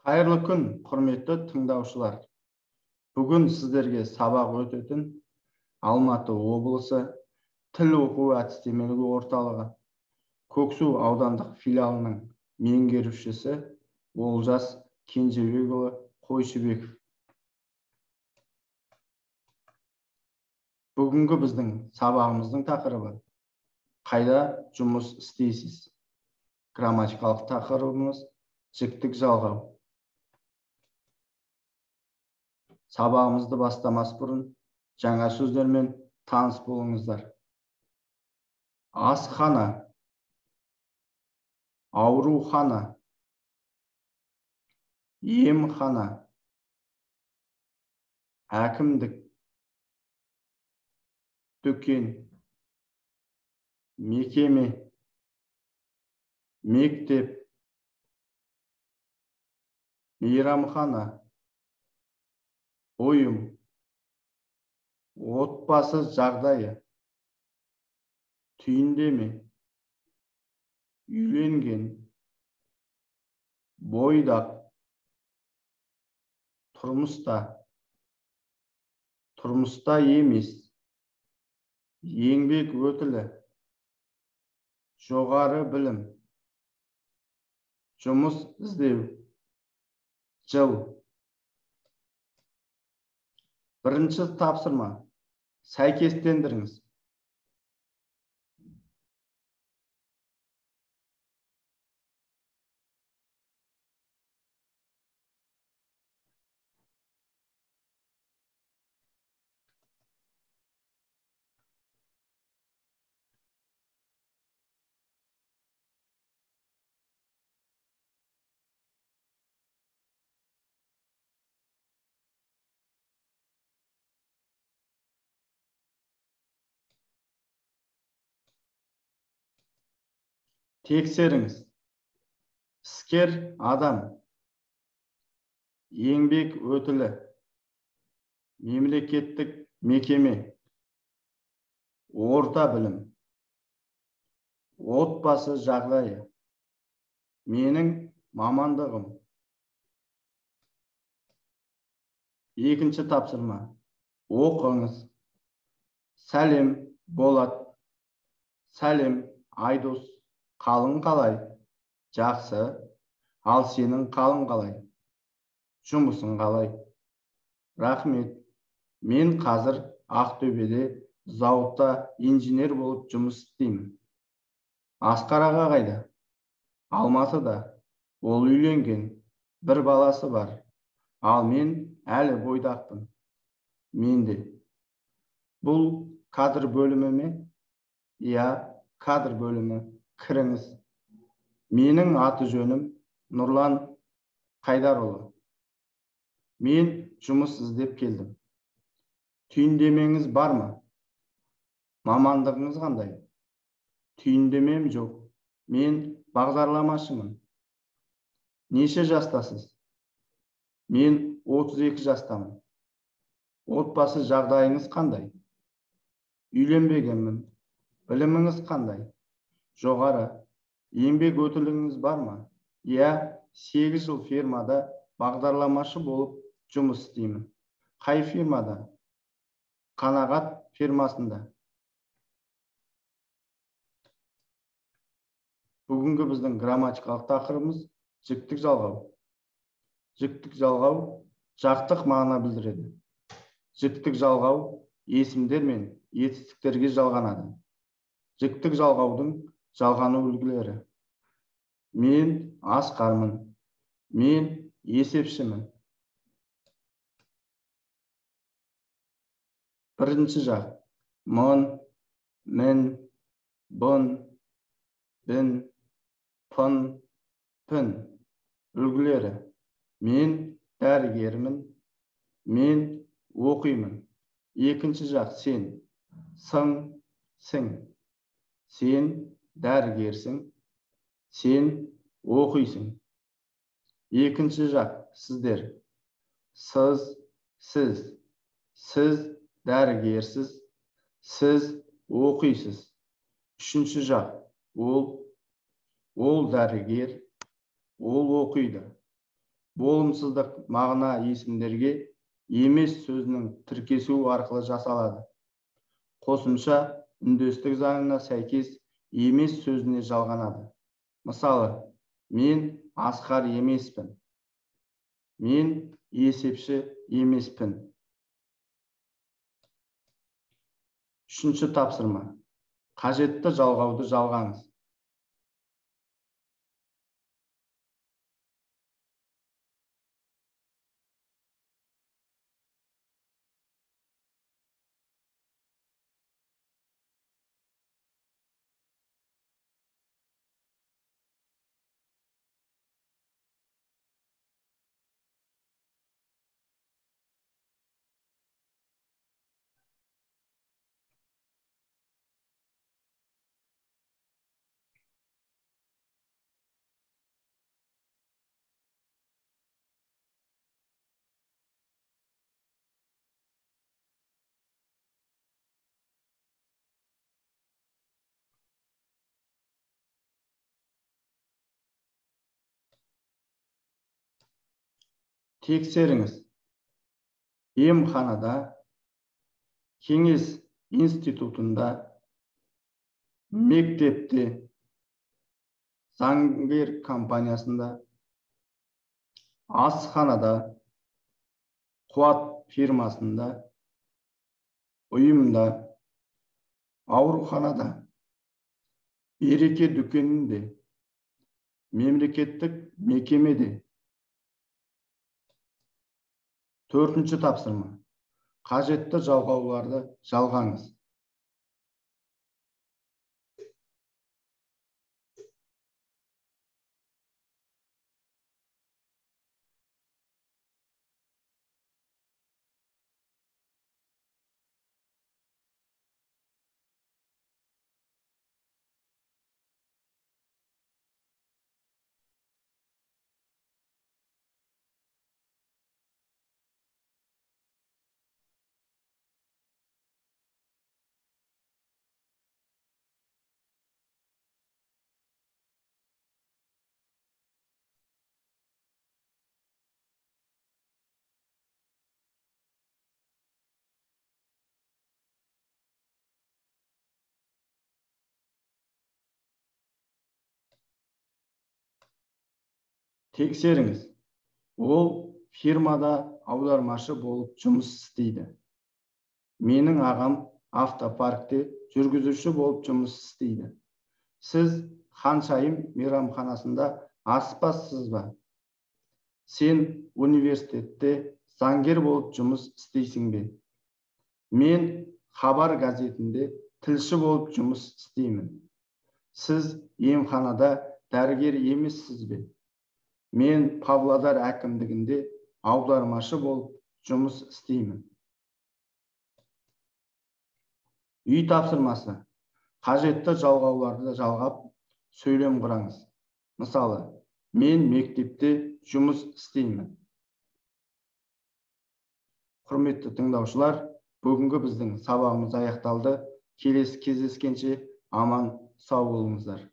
Қайырлы күн, құрметті тыңдаушылар. Бүгін сіздерге сабақ өтетін Алматы облысы тіл оқу әдістемелік орталығы Көксу аудандық филиалының меңгерушісі Олжас Кенжебекұлы Қойшыбеков. Бүгінгі біздің сабағымыздың тақырыбы қайда жұмыс істейсіз? Грамматикалық тақырыбымыз жіктік жалғау. Сабағымызды бастамас бұрын жаңа сөздермен таныс болыңыздар. Асхана, аурухана, емхана, әкімдік, дүкен, мекеме, мектеп, мейрамхана, ұйым, отбасы жағдайы, түйіндеме, үйленген, бойдақ, тұрмыста, тұрмыста емес, еңбек өтілі, жоғары білім, жұмыс іздеу, жыл. Бірінші тапсырма. Сәйкестендіріңіз. Тексеріңіз. Іскер адам, еңбек өтілі, мемлекеттік мекеме, орта білім, отбасы жағдайы, менің мамандығым. Екінші тапсырма. Оқыңыз. Сәлем, Болат. Сәлем, Айдос. Қалың қалай? Жақсы. Ал сенің қалың қалай? Жұмысың қалай? Рахмет. Мен қазір Ақтөбеде зауытта инженер болып жұмыс істеймін. Асқар аға қайда? Алматыда. Ол үйленген, бір баласы бар. Ал мен әлі бойдақпын. Мен де. Бұл кадр бөлімі ме? Иә, кадр бөлімі. Кіріңіз. Менің аты жөнім Нұрлан Қайдарұлы. Мен жұмыс іздеп келдім. Түйіндемеңіз бар ма? Мамандығыңыз қандай? Түйіндемем жоқ. Мен бағдарламашымын. Неше жастасыз? Мен 32 жастамын. Отбасы жағдайыңыз қандай? Үйленбегенмін. Біліміңіз қандай? Жоғары. Еңбек өтіліңіз бар ма? Иә, 8 жыл фирмада бағдарламашы болып жұмыс істеймін. Қай фирмада? Қанағат фирмасында. Бүгінгі біздің грамматикалық тақырыбымыз жіктік жалғау. Жіктік жалғау жақтық мағына білдіреді. Жіктік жалғау есімдер мен етістіктерге жалғанады. Жіктік жалғаудың жалғану үлгілері. Мен Асқармын. Мен есепшімін. Бірінші жақ. Мын, мін, бұн, бін, пын, пін. Үлгілері. Мен дәрігермін. Мен оқимын. Екінші жақ. Сен. Сың, сің. Сен дәрігерсің, сен оқисың. Екінші жақ, сіздер. Сыз, сіз. Сіз дәрігерсіз, сіз оқисыз. Үшінші жақ, ол. Ол дәрігер, ол оқиды. Болымсыздық мағына есімдерге емес сөзінің тіркесуі арқылы жасалады. Қосымша үндестік заңына сәйкес емес сөзіне жалғанады. Мысалы, мен Асқар емеспін. Мен есепші емеспін. Үшінші тапсырма. Қажетті жалғауды жалғаңыз. Тексеріңіз. Емханада, кеңес институтында, мектепте, заңгер компаниясында, асханада, қуат фирмасында, ұйымда, ауруханада, береке дүкенінде, мемлекеттік мекемеде. Төртінші тапсырма. Қажетті жалғауларды жалғаңыз. Тексеріңіз. Ол фирмада аудармашы болып жұмыс істейді. Менің ағам автопаркте жүргізуші болып жұмыс істейді. Сіз Ханшайым мейрамханасында аспазсыз ба? Сен университетте заңгер болып жұмыс істейсің бе? Мен Хабар газетінде тілші болып жұмыс істеймін. Сіз емханада дәрігер емессіз бе? Мен Павлодар әкімдігінде аудармашы болып жұмыс істеймін. Үй тапсырмасы. Қажетті жалғауларды жалғап, сөйлем құраңыз. Мысалы, мен мектепте жұмыс істеймін. Құрметті тыңдаушылар, бүгінгі біздің сабағымыз аяқталды. Келесі кездескенше аман сау болыңыздар.